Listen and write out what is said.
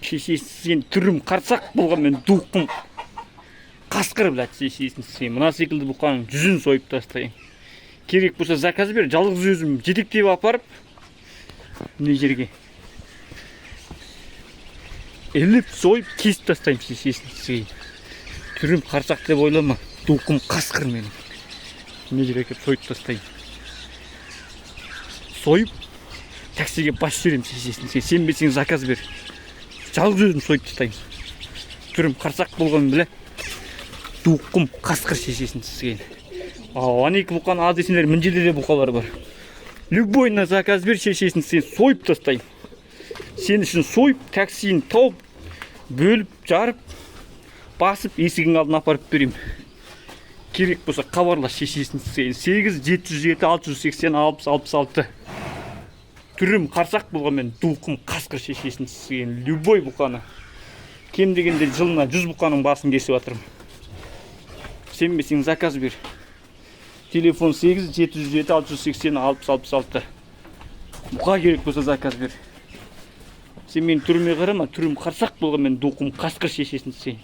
Шешесі, сен түрім қарсақ болғанмен, дуқым қасқыр, блядь, шешесін сен. Мына секілді бұқаның жүзін сойып тастайын. Керек болса, заказ бер, жалғыз өзім жетектеп апарып, мына жерге іліп, сойып, кесіп тастаймын, шешесін сен. Түрім қарсақ деп ойлама, дуқым қасқыр менің. Мына жерге әкеліп сойып тастаймын, сойып, таксиге басып жіберемін, шешесін сен. Сенбесең, заказ бер, жалғыз өзім сойып тастаймын. Түрім қарсақ болғанын біле, дуқым қасқыр, шешесін сізген. Ал ана екі бұқаны аз десеңдер, мына жерде де бұқалар бар. Любой на заказ бер, шешесін сен, сойып тастаймын сен үшін. Сойып, таксиін тауып, бөліп жарып, басып, есігінің алдына апарып беремін. Керек болса, хабарлас, шешесін сен. 8 707 680 60 66. Түрім қарсақ болғанмен, дуқым қасқыр, шешесін сен. Любой бұқаны, кем дегенде жылына 100 бұқаның басын кесіп жатырмын. Сенбесең, заказ бер. Телефон 8 707 680 60 66. Бұқа керек болса, заказ бер. Сен менің түріме қарама, түрім қарсақ болғанмен, дуқым қасқыр, шешесін сен.